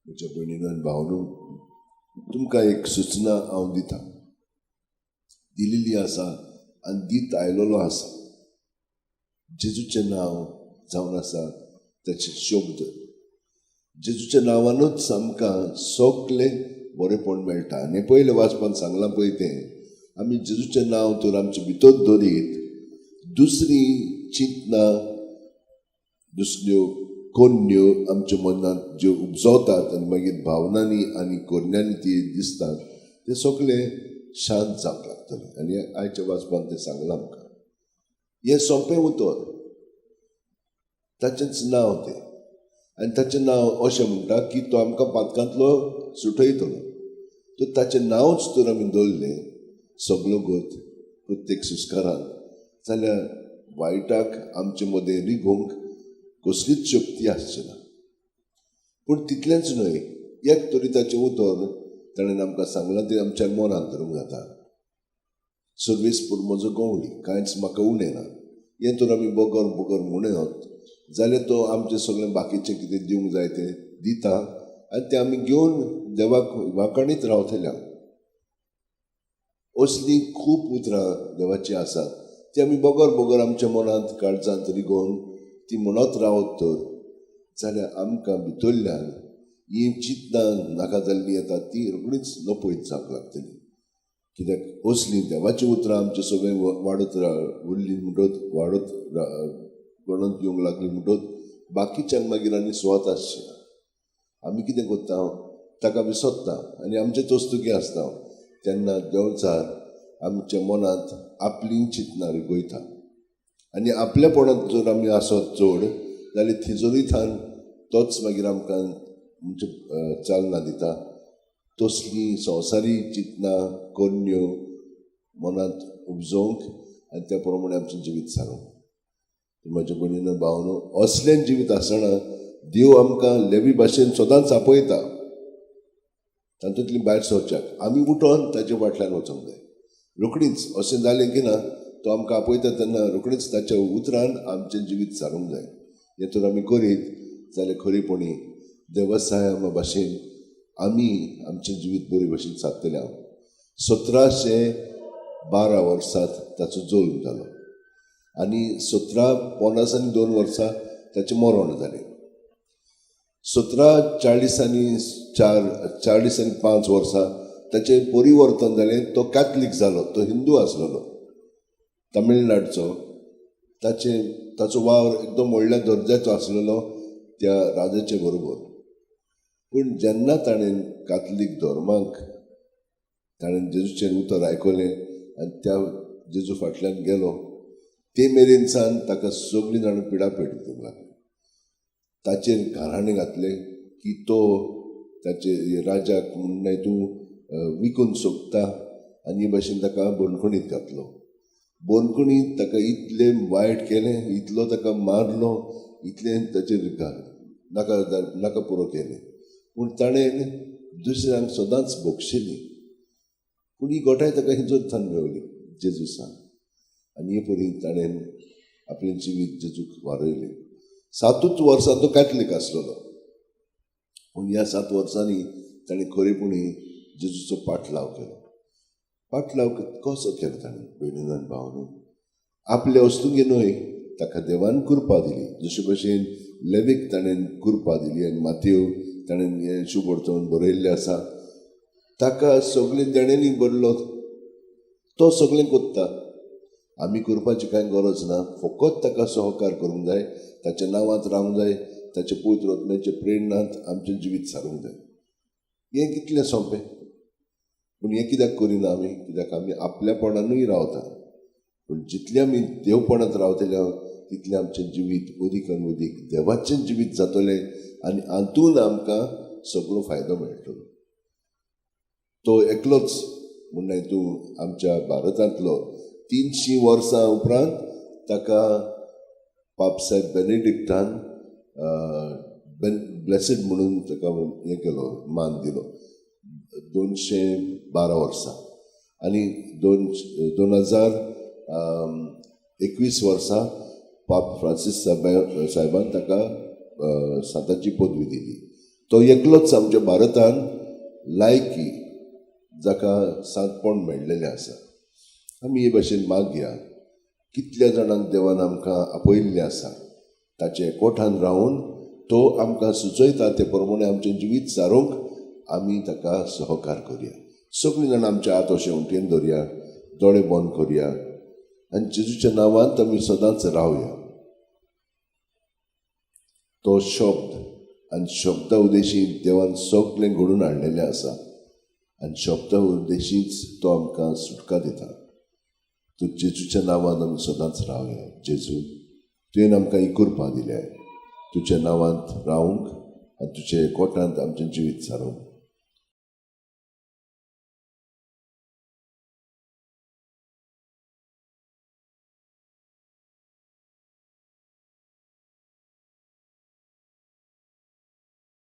म्हज्या भयणीन आनी भावनो, तुमकां एक सुचना हांव दितां, दिलेली आसा आनी दीत आयलेलो आसा. जेजूचें नांव जावन आसा ताचे शब्द. जेजूच्या नांवानूच आमकां सगलें बरेंपण मेळटा. आनी पयलें वाचपान सांगलां पळय तें, आमी जेजूचें नांव तर आमचे भितर दवरीत दुसरी चिंतना, दुसऱ्यो कोन्न्यो आमच्या मनांत ज्यो उपजवतात आनी मागीर भावनांनी आनी कोरण्यांनी ती दिसतात, ते सगळे शांत जावंक लागतले. आनी आयच्या वाचपान तें सांगलां आमकां. हें सोंपें उतर, ताचेंच नांव तें. आनी ताचें नांव अशें म्हणटा की तो आमकां पातकांतलो सुटयतलो. तर ताचें नांवच तर आमी दवरलें सगलो गोत प्रत्येक सुस्कारान जाल्यार वायटाक आमचे मदें रिगोवंक कसलीच शक्ती आसची ना. पूण तितलेंच न्हय, एक तरी ताचें उतर ताणें आमकां सांगलां तें आमच्या मनांत धरूंक जाता. सर्वेस्पूर म्हजो गवळी, कांयच म्हाका उणें ना. हें तर आमी बगर बगर म्हणत जाल्यार तो आमचें सगळें बाकीचें कितें दिवंक जाय तें दिता आनी तें आमी घेवन देवाक वांकाणीत रावतले. असलीं खूब उतरां देवाचीं आसात ती आमी बगर बगर आमच्या मनांत काळजांत रिगोवन ती म्हणत रावत तर जाल्यार आमकां भितरल्यान ही चिंतनां नाका जाल्लीं येता ती रोखडीच नपयत जावंक लागतली. कित्याक असलीं देवाचीं उतरां आमचे सगळें वाडत उरलीं म्हणटत, वाडत गणत येवंक लागली म्हणटत बाकीच्यांक मागीर आनी सुवात आसची ना. आमी कितें करता, ताका विसरता आनी आमचे तस्तुकी आसता. तेन्ना देंवचार आमच्या मनांत आपलीं चिंतनां रिगयता आनी आपल्यापणांत जर आमी आसत चड जाल्यार थिजोरी थान तोच मागीर आमकां म्हणजे चालना दिता. तसलीं संवसारी चिंतनां करण्यो मनांत उपजोवंक आनी त्या प्रमाणे आमचें जिवीत सारूंक. म्हज्या भयणीन भावनो, असलें जिवीत आसतना देव आमकां लेवी भाशेन सदांच आपयता तातूंतली भायर सरच्याक. आमी उठोन ताचे फाटल्यान वचोंक जाय रोखडीच. अशें जालें की ना, तो आमकां आपयता तेन्ना रोखडीच ताच्या उतरान आमचें जिवीत सारूंक जाय. हें तर आमी करीत जाल्यार खरेपणी देवसाय भाशेन आमी आमचें जिवीत बरे भशेन सादतले. हांव 1712 वर्सात ताचो जल्म जालो आनी 1752 वर्सां ताचें मरण जालें. 1744, 45 वर्सां ताचें परिवर्तन जालें. तो कॅथलीक जालो. तो हिंदू आसलेलो तमिळनाडचो. ताचो वावर एकदम व्हडल्या दर्जाचो आसलेलो त्या राजाचे बरोबर. पूण जेन्ना ताणें कातलीक धर्माक ताणें जेजूचें उतर आयकलें आनी त्या जेजू फाटल्यान गेलो, ते मेरेनसान ताका सगळीं जाणां पिडापेट दिवंक लागली. ताचेर घराणें घातलें की तो ताचे राजाक म्हणून तूं विकून सोदता आनी हे भाशेन ताका बंदखणीत घातलो. बंदखणीत ताका इतलें वायट केलें, इतलो ताका मारलो, इतलें ताचेर नाका नाका पुरो केलें. पूण ताणें दुसऱ्यांक सदांच भोगशिली. पूण ही गोठाय ताका हिजोत मेवली जेजूसान. आनी हे परी ताणें आपलें जिवीत जेजूक वारयलें. 7 वर्सां तो कॅथलीक आसलेलो, पूण ह्या 7 वर्सांनी ताणें खरेपणी जेजूचो पाटलाव केलो. पाटलाव कसो केलो ताणें? भयणीन आनी भावानू, आपले वस्तुंगे न्हय, ताका देवान कृपा दिली. जशे भशेन लेवीक ताणें कृपा दिली आनी मातयो ताणें हें शुभ बरयल्लें आसा. ताका सगळें देण्यांनी भरलो, तो सगळें कोत्ता. आमी करपाची कांय गरज ना, फकत ताका सहकार करूंक जाय, ताच्या नांवांत रावंक जाय, ताच्या पवित्र आत्म्याच्या प्रेरणांत आमचें जिवीत सारूंक जाय. हें कितलें सोंपें, पूण हें कित्याक करिना आमी? कित्याक आमी आपल्यापणानूय रावता. पूण जितलें आमी देवपणांत रावतले तितलें आमचें जिवीत अदीक आनी अदीक देवाचें जिवीत जातलें आनी हातून आमकां सगळो फायदो मेळटलो. तो एकलोच म्हणल्यार तूं आमच्या भारतांतलो 300 वर्सां उपरांत ताका पापसाहेब बेनेडिक्टान ब्लेसीड म्हणून ताका हें केलो, मान दिलो 212 वर्सां. आनी 2021 वर्सां पाप फ्रांसीस साहेबान ताका सांताची पदवी दिली. तो एकलोच आमच्या भारतान लायकी जाका सांतपण मेळ्ळेलें आसा. आमी हे भाशेन मागया. कितल्या जाणांक देवान आमकां आपयल्लें आसा, ताचे कोठान रावन तो आमकां सुचयता ते प्रमाणे आमचें जिवीत सारूंक आमी ताका सहकार करया. सगळीं जाणां आमच्या हात अशें उमटेन दवरया, दोळे बंद करया आनी जेजूच्या नांवांत आमी सदांच रावया. तो शब्द आनी शब्दा उद्देशी देवान सगळें घडून हाडलेलें आसा आनी शब्दा उद्देशीच तो आमकां सुटका दिता. तूं जेजूच्या नांवान आमी सदांच रावया. जेजू, तुवें आमकां ही कृपा दिल्या तुज्या नांवांत रावंक आनी तुज्या कोटांत आमचें जिवीत सारोवंक.